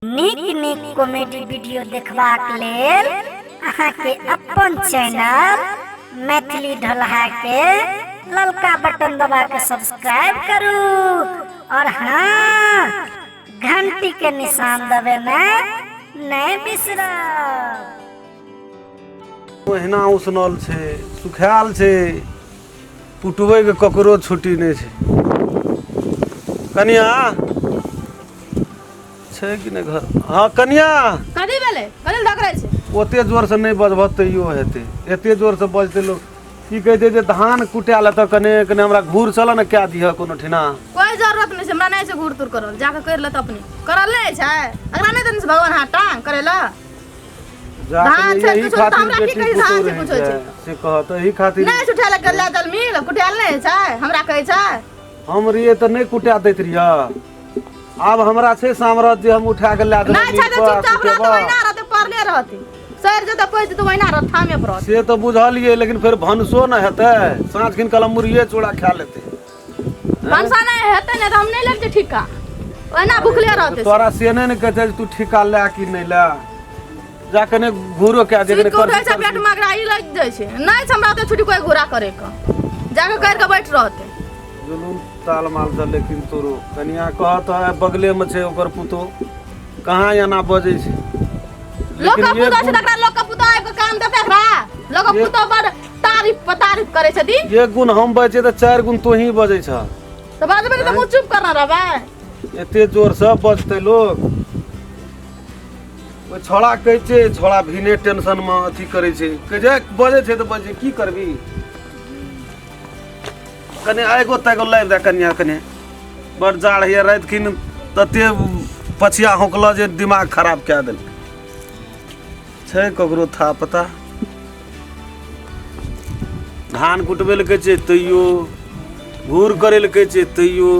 नीक नीक comedy video देखबाक लेल अहाँके अपन चैनल मैथिली ढोलहा के ललका बटन दबा के सब्सक्राइब करू और हाँ, घंटी के निशान दबेनाइ नहि बिसरब। ओहिना उसनल छै, सुखायल छै, कुटबैके ककरो छुट्टी नहि छै। कनिया छै कि नहि घर? हँ कनिया। कथी भेलै? कथी लए धकरै छै? ओते जोरसँ नहि बजबह तैयो हेतै, एते जोरसँ बजतै लोक की कहै छै जे धान कुटा लेतऽ। कने कने हमरा घूर चलऽ ने, कए दिहऽ कोनो ठिना। कोई जरूरत नहीं छै, हमरा नहीं छै घूर तूर करल, जाके कर लेत अपने। करल नहीं छै अगरा, नहीं देने छै भगवान हाथ टांग करे ला। जा धान कने छै यही किछु तऽ खातिर हमरा की बेटी कही, धान पुतोह छै रहै कुछो छै छै। से कहऽ तऽ एही खातिर नहीं छुटे लग ले दल मिल कुटाल नहीं छै, हमरा कहै छै। हम रहियै तऽ नहि कुटा दैत रहियै, आब हमरा छै सामरथ जे हम उठा के लए देबै। नहीं छै तऽ मिल पर चुपचाप रहत, कुटेबह। ओहिना रहत, पड़ले रहत, सड़ि जेतै पैस जेतै, ओहिना रहत, ठामे पर रहत। से तऽ बुझलियै, लेकिन फेर भनसो ने हेतै, साँझ खिन कलम मुरहिए चूड़ा खा लेतै। भनसा नहीं हेतै ने तऽ हम नहीं लेबै ठिक्का, ओहिना भुखले रहतै। तोरा से नहि ने कहै छै जे तू ठिका लए कि नहि लए, जा कने घूरो कए दे। सुति कने कऽ उठै छै पेट में अगरा ई लागि जाइ छै। नहि छै हमरा ओते छुट्टी कोइ घूरा करे के, जाके करि के बैठ रहतै। जुलूम ताल माल छ, लेकिन तोरो कनिया कहत है बगले में छै ओकर पुतो, कहाँ एना बजै छै। लोक लेकिन के एक पुतोह छै गुण तकरा लोक के पुतोह आबि के काम देतै एकरा? लोक के पुतोह बड़ तारीफ पर तारीफ करै छथिन। एक गुण हम बजै छियै तऽ चारि गुण तोही बजै छह। तऽ बजबै तऽ मुँह चुप करना रहबै? एते जोरसँ बजतै लोक? ओहि छौड़ा कहै छै, छौड़ा भिने टेंशनमे अथी करै छै, कहै छै बजै छै तऽ बजै, की करबी? कने आगो तागो लाबि दे कनिया, कने बड़ जाड़ होइए। राति खिन तते पछिया हौकल जे दिमाग खराब कए देलकै। छै ककरो था पता? धान कुटबै लए कहै छै तैयो, घूर करै लए कहै छै तैयो।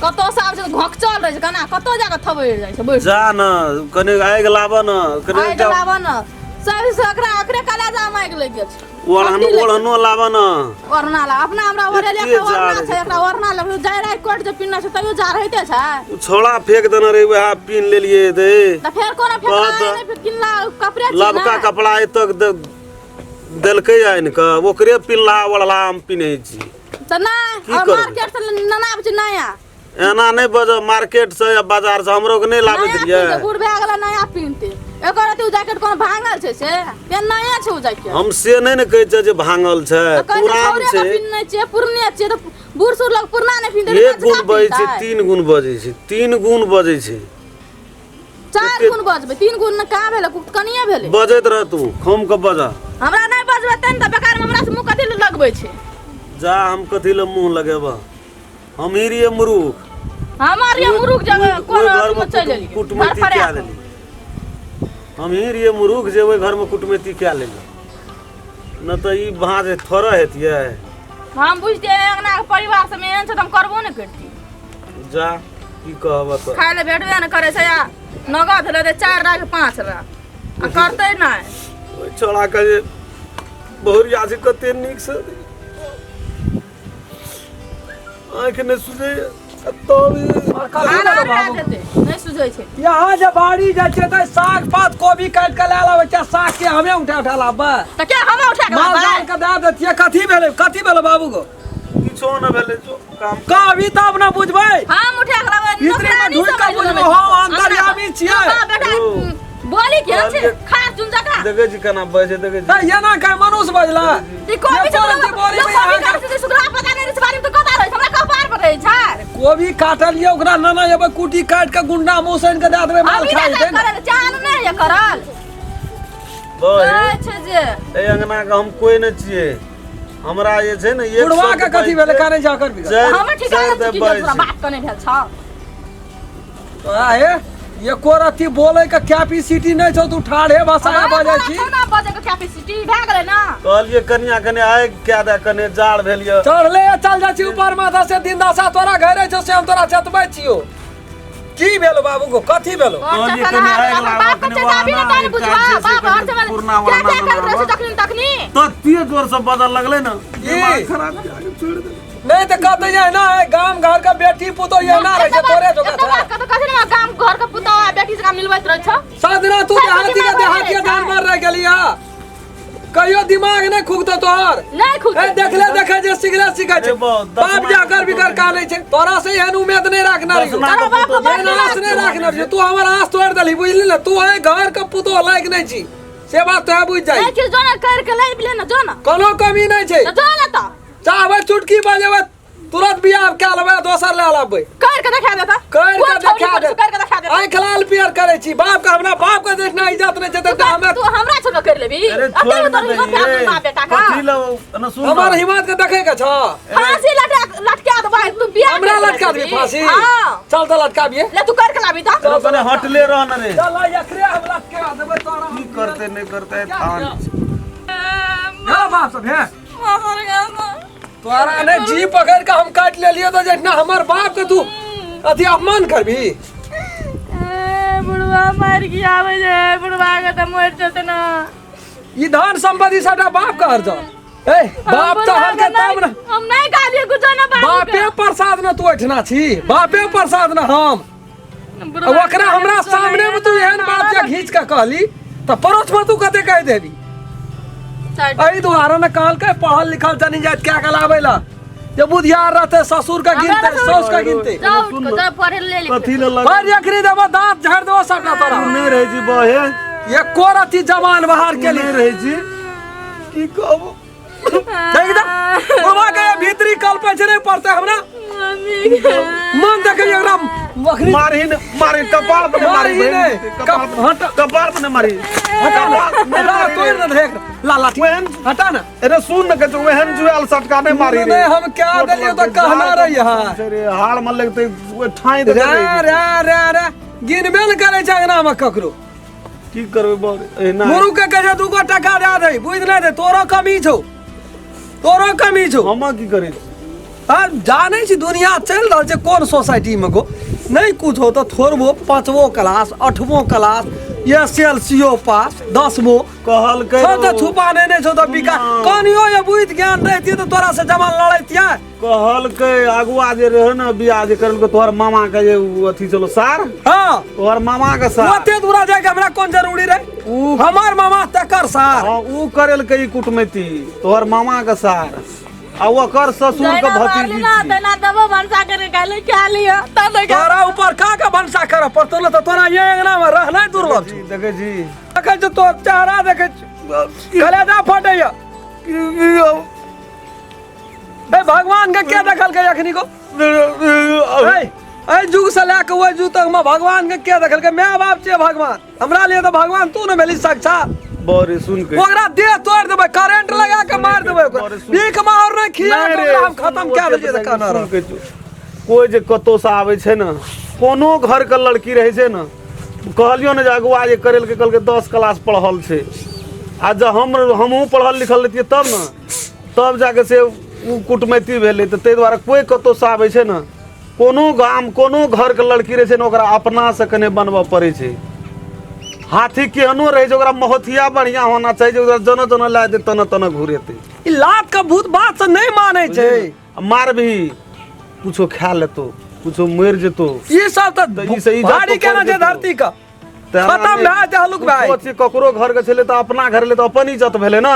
कतौ से आबै छै तऽ घोकचल रहै छै, केना कतौ जाके थबैर जाइ छै बैठ। जा न कने आगि लाबऽ न कने। आगि लाबऽ न, सब से एकरा एकरे कलेजा में आगि लागि गेल छै। ओढ़नो ठंडी लागि ओढ़नो लाबऽ न। ओढ़ना ला अपना हमरा ओढ़ेले एते के ओढ़ना जाड़ छै, एकरा ओढ़ना ला जाय राति कट जे पिन्ना छै तैयो जा रहिते छै। ओ छौड़ा फेंक देने रहे, वएह पिन्ह लेलियै दे। तऽ फेर कोना फेकला? कहत नहि फेर किनला कपड़े छी लबका ने। कपड़ा एतक देलकै आनि कऽ, ओकरे पिन्हला ओढ़ला हम पिन्है छी। तऽ नहि की और करबै? मार्केट से नेना आबै छै नया। एना नहि बज, मार्केट से या बाजार से हमरो के नहि लाबैत नया रहियै। पिन्हते, बूढ़ भए गेलै नया पिन्हते। एकर अथी उ जैकेट कोनो भांगल छै से के नया छै उ जैकेट। हम से नहि ने कहै छियै जे भांगल छै। तऽ कहै छै पुरान छौड़े छै। के पिन्हने छियै, पुरने छियै, तऽ बूढ़ सूढ़ लोग पुरना नहि पिन्हते? एक गुण बजै छै, तीन गुण बजै छै, तीन गुण बजै छै। चारि गुण बजबै, तीन गुण ने कहाँ भेलै? कनिये भेलै। बजैत रह तू, खम के बज। हमरा नहि बजबै तैं तऽ बेकार में हमरा से मुँह कथी लए लगबै छै? जा, हम कथी लए मुँह लगेबह? हम ही रहियै मुरुख। हमर ये मुरुख जगह ओहि कोन घर अथी में में चलि एलियै कुटमैती धड़फड़ा कए लेली। हम ही रहियै मुरुख जे ओहि घर में कुटमैती कए लेली, न तऽ ई भाँज थोड़े हेतियै। हम बुझतियै अंगना के परिवार सब एहन छै तऽ हम करबो नहि करती। जा, की कहब तऽ? खाय लए भेटबे नहि करै छै आ नगद लेतै 4 लाख 5 लाख आ करतै नहि। ओहि छौड़ा के जे बहुरिया छै कते नीक से आँखि नहि सुझैए तब। आर आर भए जेतै, नहि सुझै छै। यहाँ जे बाड़ी जाइ छियै तऽ साग पात कोबी काटि कऽ लए लाबै छियै, साग के हमे उठा उठा लाबबै? तऽ के हम उठा के माल लाबबै? जाल के दए दैतियै। कथी भेलै? कथी भेलै बाबू गो? किछो नहि भेलै, जो काम। कहबी तब ने बुझबै। हम उठा के लाबबै? भीतरी मे नौकरानी ढुकि कऽ समझि बुझबै, लेबै। हम अन्तर्यामी छियै। बाप बेटा ओ। बोली के छै कहलियै- खा चुन जका। देखै छी केना बजै, देखै छी। तऽ एना कह मनुष्य बजला? ई कोबी छै ये बोलै बोली लोक मे कोबी अहाँके- काटै छै, सुखला पता नहि रहै छै, बाड़ी मे तऽ कता रहै छै, हमरा कपार पर रहै छै। कोबी काटलियै, ओकरा नेने एबै, कुटी काटि कऽ गुंडा मुँह आनि कऽ दए देबै, माल अभी खाइ नहि जेतै ने। करल जान नहि ये करल बहिन, कहै छै जे एहि अंगना के हम कोई नहि छियै, हमरा जे छै ने एक बुढ़वा शब्द के कथी बाजि भेलै? छै, काने जा कर बिगड़ हमर ठिकाना चारि छै की दे भेल तोरा? बाजि। बात कने भेल छौ? आहे, एको रत्ती बोलै के कैपेसिटी नहि छौ, तू ठाढ़े भाषा बजै छी। ना बजै के कैपेसिटी भए गेलै ना। कहलियै कनिया कने आगि कए दे, कने जाड़ भेल यऽ। चढ़ले चल जाइ छी ऊपर माथा से दिन दशा तोरा घरे छौ, से हम तोरा चतबै छियौ। की भेलो बाबू गो? कथी भेलो? कहलियै कने आगि अपन लागल, बाप के कने चेताबी ने ओढ़ना तहन एक बुझबा काज छै से बाप कने हर समय पुरना क्या ओढ़ना क्या करैत रहै छै बनाबऽ। तखनी तखनी तते जोर से बजऽ लगलै ने, की? दिमाग खराब कए के छोड़ि देलकै। नहीं तो कहते जे ना है गाम घर का बेटी पुतो ये ना रहे छै तोरे जोका एतना छै। बात कतौ कहै छै ने गाम घर के पुतोह आ बेटी जकाँ मिलबैत रहै छौ। साधना तू सर, देहाती का दिमाग देहाती रहै छै। जानवर रह गेली हा। कहियो दिमाग नहीं खुगतो तोहर। नहीं खुगतौ। ए देखले देखे जे सिगरेट सिखै छै। ए बा, बाप दसमा जा कर बिकर कानै छै। तोरा से एहन उम्मीद नहीं राखना रहियो। दसमा तोरा बाप के एहन बड़ आस नहीं राखना रहियो। तू हमर आस तोड़ देलही बुझली ने। तू है घर के पुतोह लायक नहीं छी से बात तो बुझ जाई। नहीं छी जो ना कर के लाइब ले ना जो ना। कोनो कमी नहीं छै। तो जो ना तो चाहबै चुटकी बजेबै तुरंत बियाह कए लेबै दोसर लए लेबै। कर के देखा देता। कर के कोन छौड़ी देखा पर दे। छौ, कर के देखा देता। आँखि लाल पियर करै छी बाप के। हमरा बाप के देखना इज्जत नहीं छै तऽ हमे तू हमरा छोड़ कर लेबी। अरे अते छोड़ तोर ने हिम्मत दही है रे। बाप बेटा का। कथी लौ ना सुन हमर ना। हिम्मत के देखे के छ। फांसी लटका लटका देबै तू बियाह हमरा कर लटका लेबी। देबी फांसी? हां चल तऽ लटकाबिए। ले तू कर के लाबी त। चल कने हटले रह न रे। चल एकरे हम लटका देबै तोरा। की करते नहीं करते थान। हे बाप सब हे तोरा ने जी पकड़ के हम काट लेलियो तो जेठना हमर बाप के तू अथी अपमान करबी। बुढ़वा मर गया आबै छै बुढ़वा के त मर जेतै ना। ई धन संपत्ति सबटा बाप के हरजल। ए बाप तऽ हलके तब ने। हम नहीं गालिए कुछो ना बाबू के। बापे प्रसाद न तू ऐठना छी बापे प्रसाद न हम। बुढ़वा ओकरा हमरा सामने में तू एहन बात जे घींच के कहली तऽ परोछ पर तू कते कहि देबी। एहि दुआरे ने कहलकै पढ़ल लिखल जनी जाइत क्या के लाबै ला जे बुधियार रहते ससुर के गिनते साउस के गिनते। जाओ उठ के जाओ पढ़े ले लिख। कथी ले लग पर एकरी देबो दांत झाड़ देबो सबटा तोरा। तू नहीं रहै छी बहे। एको रति जवान बाहर के नहीं लिए रहै छी की कहबो। देख दे बाबा के भीतरी कल्पै छै नहीं पड़ते हमरा। मन देखे एकरा अखनी मारही ने मारही कपार पर मारही मारही ने। कपार हट। कपार पर ने मारही। हटा ना हटा तोड़ ना देख ला लाठी ओहन हटा ना। अरे सुन न कहै ओहन जुआल सटका नहीं मारी रे। नहीं हम क्या देलियो तो कहना रही है। रे हाड़ मन लगते ओ ठाई दे रे रे रे रे गिनबे न करे छै अंगना में ककरो। की करबै बर एना मुरु के कहे दूगो टका दे दे बुझ नहीं दे तोरो कमी छौ तोरो कमी छौ। हम की करै आ जानै छी दुनिया चलि रहल छै कोन सोसाइटी में गो। नहीं कुछ हो तो थोड़बो 5वो क्लास 8वो क्लास एस एल सी ओ पास 10वो कहलकै छौ तऽ छुपा नहि नहि छौ तऽ बिका कनियो ये बुझि ज्ञान रहितियै तऽ तोरा से जमा लड़ैतियै। कहलकै अगुआ जे रहे ने बियाह जे करलकै तोहर मामा के जे उ अथी छलो सार। हाँ तोहर मामा के सार। ओते दूरा जाके हमरा कोन जरूरी रहे उ हमर मामा तकर सार। हाँ उ करेलकै ई कुटमैती तोहर मामा के सार आ ओकर ससुर के भतीजी ना छी। तेना देबो भनसा करके खाली खा लियो तब देखा। तोरा ऊपर का के भनसा करऽ पड़तौ ने तऽ तोरा ये अंगना में रहनाइ दुर्लभ छौ। देखै छी देखै छी तोर चेहरा देखै छी कलेजा फटैया। ए भगवान के के देखलकै अखनी को? ए ए जुग से लए के ओहि जुग तक में भगवान के के देखलकै? My बाप छियै भगवान हमरा लिए तऽ भगवान तू ने भेली साक्षात। बड़े सुन के ओकरा देह तोड़ देबै करेंट लगा के मार देबै ओकरा भीख मार नहीं खिया के ओकरा हम खत्म कए देलियै तऽ कहना रह। कोइ जे कतौ से आबै छै ने कोनो घर के लड़की रहै छै ने कहलियो ने जे अगुआ जे करेलकै कहलकै 10 क्लास पढ़ल छै आ जब हमहूँ पढ़ल लिखल रहितियै तब ने तब जाके से उ कुटमैती भेलै। तऽ ताहि दुआरे कोइ कतौ से आबै छै ने कोनो गाम कोनो घरके लड़की रहै छै ने ओकरा अपना से कने बनबऽ पड़ै छै। हाथी केहनो रहै छै ओकरा महोथिया बढ़िया होना चाही जे ओकरा जना जना लए देतै तना तना घुरेतै। ई लात के भूत बात से नहीं मानै छै। आ मारबही कुछो खा लेतो कुछो मरि जेतो। ई सब तऽ तऽ ई से इज्जत भारी पकड़ि केना छै जेतौ। धरती के तेना खत्म नहि। भए जेतै हलुक भाई। कुछो छै, ककरो घर के छलै तऽ अपना घर ले तऽ अपन इज्जत भेलै ने।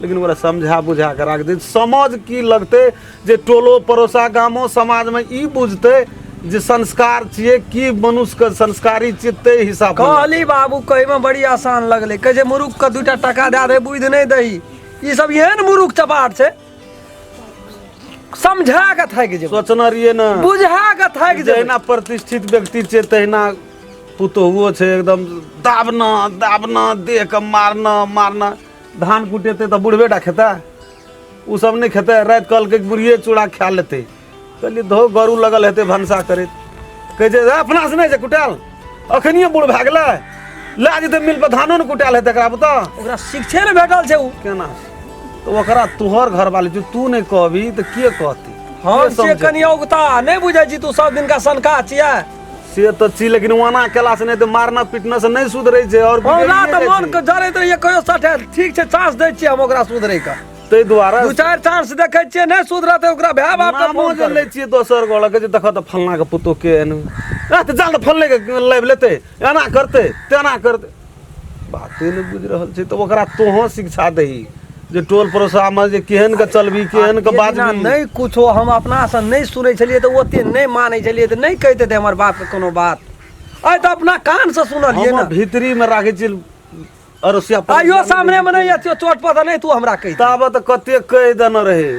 लेकिन ओकरा समझा बुझा के राख दे। समझ की लगतै जे टोलो पड़ोसा गामो समाजमे ई बुझतै जे संस्कार छियै की मनुष्यके संस्कारी छियै ताहि हिसाब कहली बाबू कहैमे बड़ी आसान लगलै कहै छै मुरुख के 2टा टका दए दे बुझि नहि दही। ई सब एहन मुरुख चपाट छै समझा के थाकि जेबै। सोचने रहियै ने बुझा के थाकि जेबै। जहिना प्रतिष्ठित व्यक्ति छै तहिना पुतोहुओ छै एकदम दाबना दाबना देह के मारना मारना। धान कुटेतै तऽ बुढ़बे टा खेतै ओ सब नहि खेतै। राति कहलकै बुढ़िए चूड़ा खा लेतै। कहलियै धो गरू लगल हेतै भनसा करैत। कहै छै अपना से नहि छै कुटायल अखनिए बूढ़ भए गेलै लए जेतै मिल पर धानो ने कुटायल हेतै एकरा बुतऽ। ओकरा शिक्षे ने भेटल छै उ केना तऽ ओकरा तोहर घरवाली छौ तू नहि कहबी तऽ के कहतै? हम से कनि औगता नहि बुझै छी तू सब दिनका सनका छियै। से तऽ छी लेकिन ओना केला से नहि तऽ मारना पीटना से नहि सुधरै छै। और हमरा तऽ मन के जरैत रहैया कहियो सठे ठीक छै चांस दै छियै हम ओकरा सुधरै के। ताहि दुआरे दू चारि चांस देखै छियै नहि सुधरतै ओकरा भाय बाप के नामो फोन जे लै छियै दोसर गोला के जे देखऽ तऽ फलना के पुतोह के एहन ए तऽ जाल तऽ फलने के लाबि लेतै एना करतै तेना करतै बाते नहि बुझि रहल छै तऽ ओकरा तोहों शिक्षा दही जे टोल पड़ोसामे जे केहन के चलबी केहन के बाजबी नहि कुछो हम अपनासँ नहि सुनै छलियै तऽ ओते नहि मानै छलियै तऽ नहि कहि देतै हमर बापके कोनो बात आइ तऽ अपना कानसँ सुनलियै हम ने भीतरीमे राखै छियै अड़ोसिया आइयो सामनेमे नहि अथियो चोट पर नहि तू हमरा कहि ताबत कते कहि देने रहे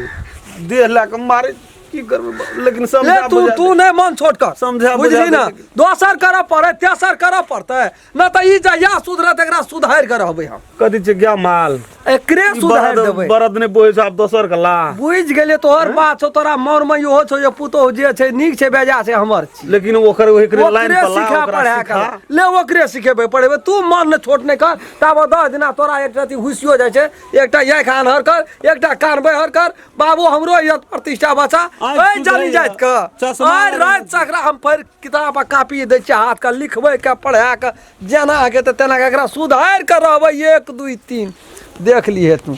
देह लए कऽ मारे की करबै लेकिन ले समझा तू बुझा तू नहि मन छोट कर समझा बुझली बुझा ना दे। दोसर करऽ पड़े तेसर करऽ पड़तै न तऽ ई जहिया सुधरत एकरा सुधारि कऽ रहबै हम कथी छै गै माल एकरे ई सुधारि बरद देबै बरद नहि बोहे छै आब दोसर के ला बुझि गेलियै तोहर बात छौ तोरा मन मे इहो छौ जे पुतोहु जे छै नीक छै बेजा छै हमर छी लेकिन ओकर ओकरे लाइन ओकरे पर ला सिखा ओकरा पढ़ा सिखा के ले ओकरे सिखेबै पढ़ेबै तू मन ने छोट नहि कर ताबे 10 दिना तोरा एक रति हुसियो जाइ छै एकटा आँखि आन्हर कर एकटा कान बहर कर बाबू हमरो इज्जत प्रतिष्ठा बचा आँखि ऐ जानी सुधरैया, जाइत के चश्मा आइ राति से एकरा हम फेर किताब आ कापी दै छियै हाथ के लिखबै के पढ़ा के जेना हेतै तेना के एकरा सुधारि के रहबै 1 2 3 देख लिहे तू।